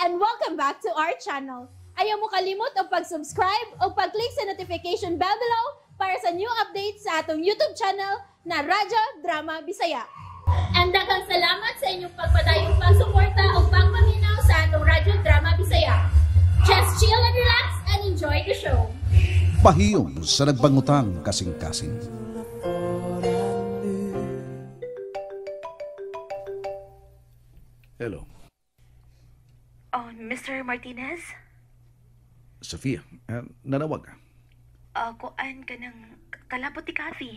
And welcome back to our channel. Ayaw mo kalimot og pag-subscribe o pag-click sa notification bell below para sa new updates sa atong YouTube channel na Radyo Drama Bisaya. And daghang salamat sa inyong pagpadayong pagsuporta o pagpaminaw sa atong Radyo Drama Bisaya. Just chill and relax and enjoy the show. Pahiyom sa nagbangutang kasing-kasing. Hello. Oh, Mr. Martinez? Sofia, nanawag ka? Kuan ka ng kalabot ni Kathy.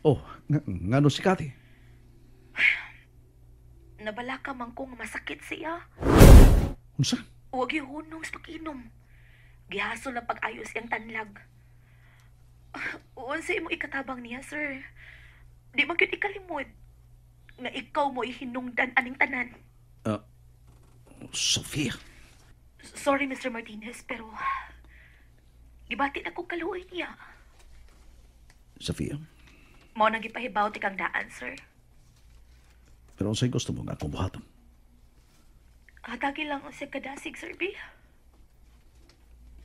Oh, ngano si Kathy? Nabala ka man ko nga masakit siya. Unsa? Huwag ihunong sa pag-inom. Gihasol na pag-ayos iyang tanlag. Unsa imo ikatabang niya, sir? Di man gyud ikalimod nga ikaw mo ihinungdan aning tanan. Sofia. Sorry, Mr. Martinez, pero gibati na kong kaluoy niya. Sofia? Mao nang gipahibaw ti kang daan, sir. Pero unsay gusto mo nga akong buhaton? Hatagi lang ang siya kadasig, sir B.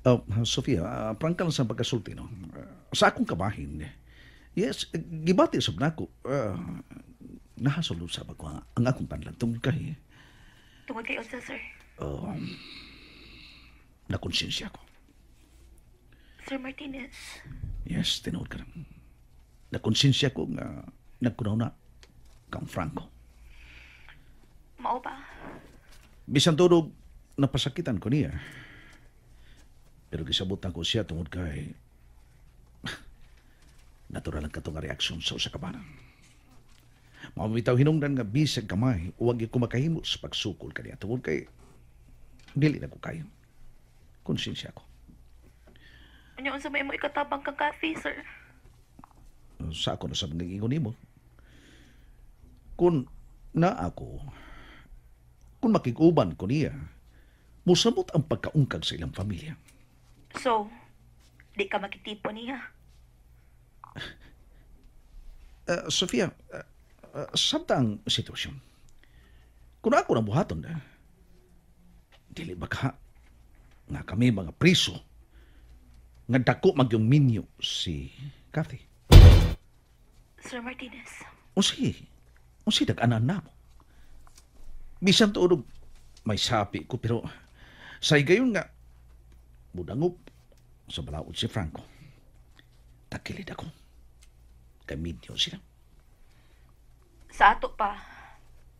Oh, Sofia, prangka lang sa pagkasulti, no? Sa akong kabahin, yes, gibati sab nako. Nahasulod sa ko ang akong tanlag tungod kay... Tungod kay unsa, sir? Nakonsensya ko. Sir Martinez. Yes, tinuod ka lang. Nakonsensya ko nga nagkunaw na kang Franco. Mao ba? Bisan tunog, napasakitan ko niya. Pero gisabutan ko siya tungod kay natural ang katong reaksyon sa usa ka bana. Mabitaw hinungdan nga bisag kamay, huwag ko makahimo sa pagsukol kaniya tungod kay dili na ko kayo. Konsensya ko. Ano unsa may imo ikatabang kang Kathy, sir? Sa ako na sa mga ingon nimo. Kung na ako, kung makiguban ko niya, musamot ang pagkaungkag sa ilang pamilya. So, di ka makitipo niya? Sofia, sabta ang sitwasyon. Kung ako na buhaton, dili ba ka nga kami mga priso nga dako magyong minyo si Kathy? Sir Martinez. Unsi dag-anan na mo. Bisan tuod may sapi ko pero sa higayon nga budangop sa balaod si Franco. Takilid ako. Kay minyo sila. Sa ato pa,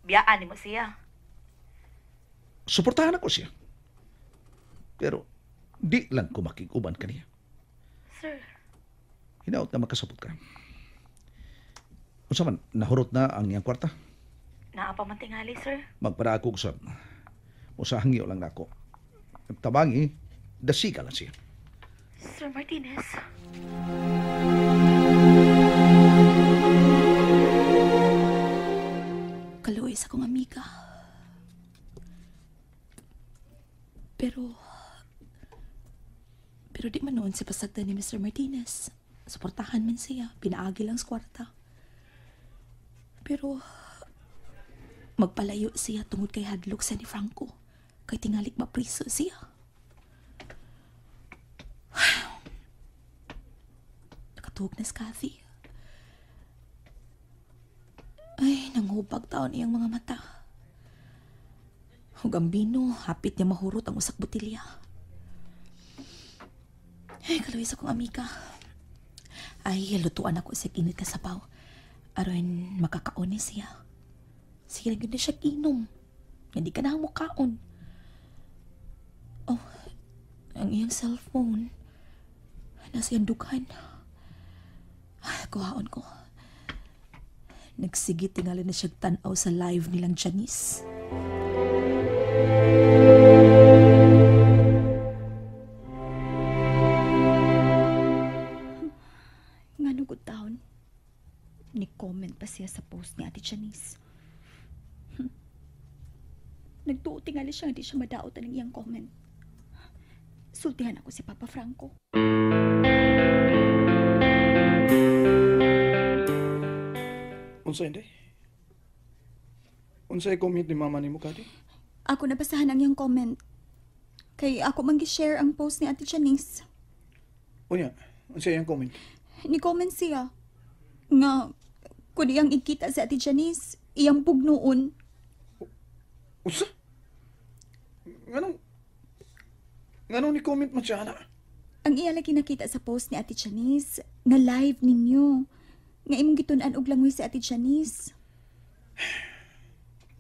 biyaan nimo siya. Suportahan ako siya. Pero di lang ko makiguban kaniya. Sir. Hinaot na makasabot ka. Unsa man, nahurot na ang iyang kwarta? Naa pa man tingali, sir. Magpara ako sa usahangyo lang nako. Tabangi, dasiga lang siya. Sir Martinez. Kaluoy sa akong amiga. Pero di man noon si pasagdan ni Mr. Martinez. Suportahan man siya. Pinaagi lang sa kwarta. Pero magpalayo siya tungod kay hadlok sa ni Franco. Kay tingalik mapriso siya. Nakatuog na si Kathy. Ay, nanghubag taon iyang mga mata. Ug ang bino, hapit niya mahurot ang usak botilya. Ay, kaluoy sa kong amiga. Ay, lutuan ako sa init ka sabaw. Aron makakaon ni siya. Sige lang yun na siya inom. Hindi ka na mukaon. Oh, ang iyang cellphone. Nasa iyang dughan. Ay, kuhaon ko. Nagsige tingali na siya tanaw sa live nilang Janice. Nga good taon, ni-comment pa siya sa post ni Ate Janice. Nagtuo tingali siya, hindi siya madaot ang iyang comment. Sultihan ako si Papa Franco. Unsa hindi? Unsay comment ni mama nimo, Kati? Ako nabasahan ang iyang comment. Kay ako man gi-share ang post ni Ate Janice. Unya, unsa iyang comment? Ni-comment siya nga kun iyang ikita si Ate Janice, iyang bugnoon. Unsa? Nganong ni-comment man siya, ana? Ang iya lagi nakita sa post ni Ate Janice, nga live ninyo. Nga imong gitun-an og langoy si Ate Janice.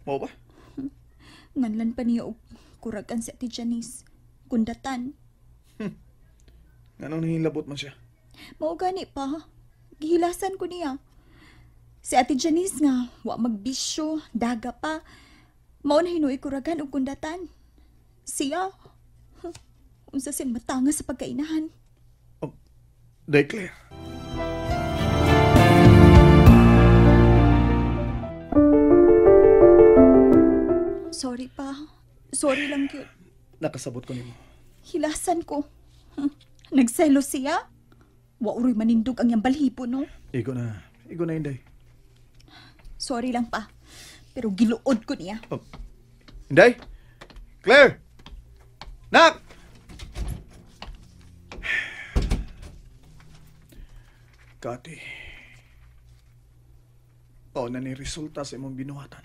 Mao ba? Nganlan pa niya og kuragan si Ate Janice. Kundatan. Nganong nahilabot man siya? Mao gani pa. Gihilasan ko niya. Si Ate Janice nga, wa magbisyo, daga pa. Mao na hinuoy kuragan og kundatan. Siya, unsa sin matanga sa pagkainahan. Oh, day Claire. Sorry pa. Sorry lang cute. Nakasabot ko nimo. Hilasan ko. Nagselo siya. Wa uroy manindog ang iyang balhibo, no? Igo na, Inday. Sorry lang pa. Pero giluod ko niya. Oh. Inday? Claire! Nak! Kati, mao na ni resulta sa imong binuhatan.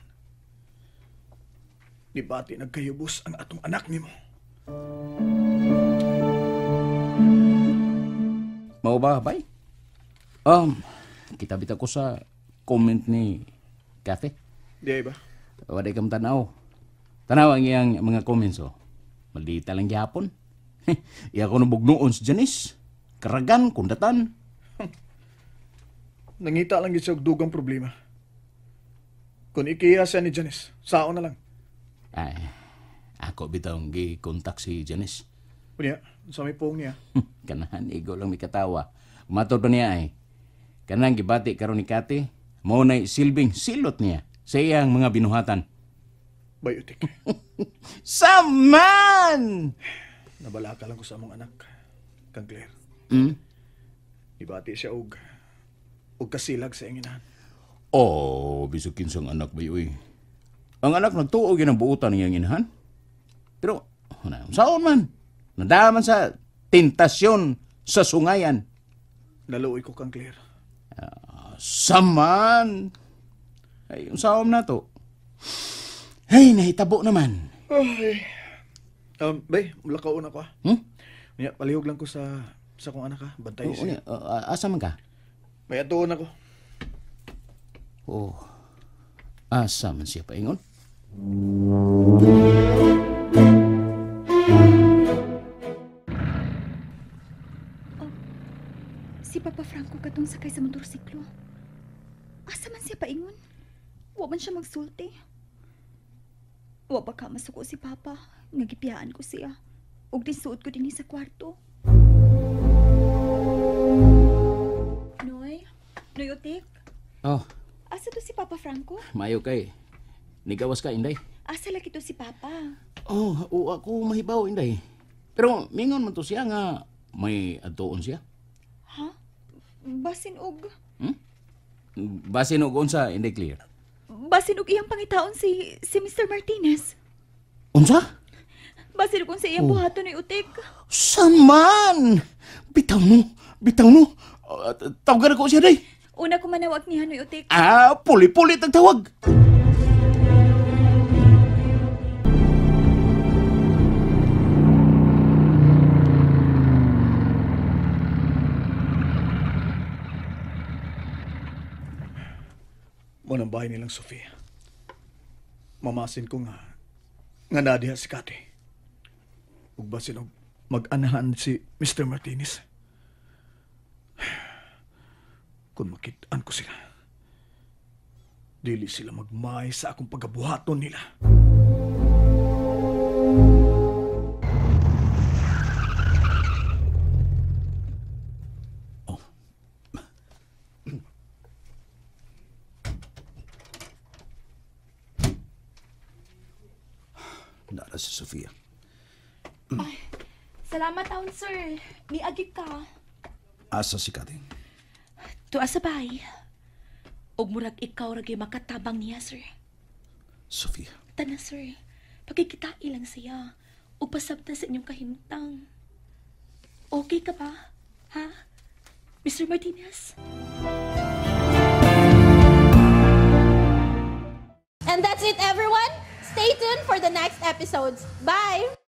Di bati nagkayubos ang atong anak nimo. Mao ba, bay? Kita bitaw ko sa comment ni Kathy. Di ba? Wala kang tanaw. Tanaw ang iyang mga comments, oh. Maldita lang gihapon. Iya ko nabugnoon si Janice. Karagan, kundatan. Nangita lang gid siya og dugang problema. Kung ikiya siya ni Janice, sao na lang. Ay, ako bitaw ang gi-contact si Janice. Unya, sa may pong niya. Kanahan, igo lang may katawa. Matod pa niya ay. Kanang gibati karon ni Kati, mao na'y silbing silot niya sa iyang mga binuhatan. Bayotik. Saman! Nabalaka lang ko sa among anak, kang Claire. Hmm? Gibati siya og kasilag sa iyang inahan. Oh, bisag kinsang anak ba yoy. Ang anak nagtuo gyud ang buutan niyang inahan. Pero, saon man? Nadaman sa tentasyon sa sungayan. Naluoy ko kang Claire. Saman! Ay, yung saom na to. Ay, nahitabo naman. Ay. Bay, mulakaon ako ah. Hmm? Nya, palihog lang ko sa kong anak ha. Bantay siya. Asa man ka? May atuon ako. Oh. Asa man siya paingon? Oh, si Papa Franco katong sakay sa motorsiklo. Asa man siya paingon? Wa man siya magsulti. Wa ba ka masuko si Papa? Nagipiyaan ko siya. Ug disuot ko dinhi sa kwarto. Noy? Noy Utik? Oh. Asa to si Papa Franco? Maayo kay. Nigawas ka, Inday. Asa lagi to si Papa? Oh, ako mahibaw, Inday. Pero mingon man to siya nga may adtuon siya. Ha? Basin og... Hmm? Basin og unsa, Inday Clear? Basin og iyang pangitaon si Mr. Martinez. Unsa? Basin og unsa iyang buhaton ni Utik. Saman! Bitaw no! Bitaw no! Tawagan ako siya, day! Una ko manawag ni Hanoy Utik. Ah, puli-puli tagtawag! Mo nang bahay nilang Sofia. Mamasin ko nga nadiha si Kati. Ug basin og mag-anahan si Mr. Martinez. Kung makitaan ko sila, dili sila magmay sa akong pagabuhaton nila. Oh. Nara si Sofia. Ay, salamat taon, sir. Niagi ka. Asa si Kati? Tuwa sa bahay. Og murag ikaw ragi makatabang niya, sir. Sofia. Tana, sir. Pagkikita ilang siya. Ug pasabta sa inyong kahimtang. Okay ka ba? Ha? Mr. Martinez? And that's it, everyone. Stay tuned for the next episodes. Bye!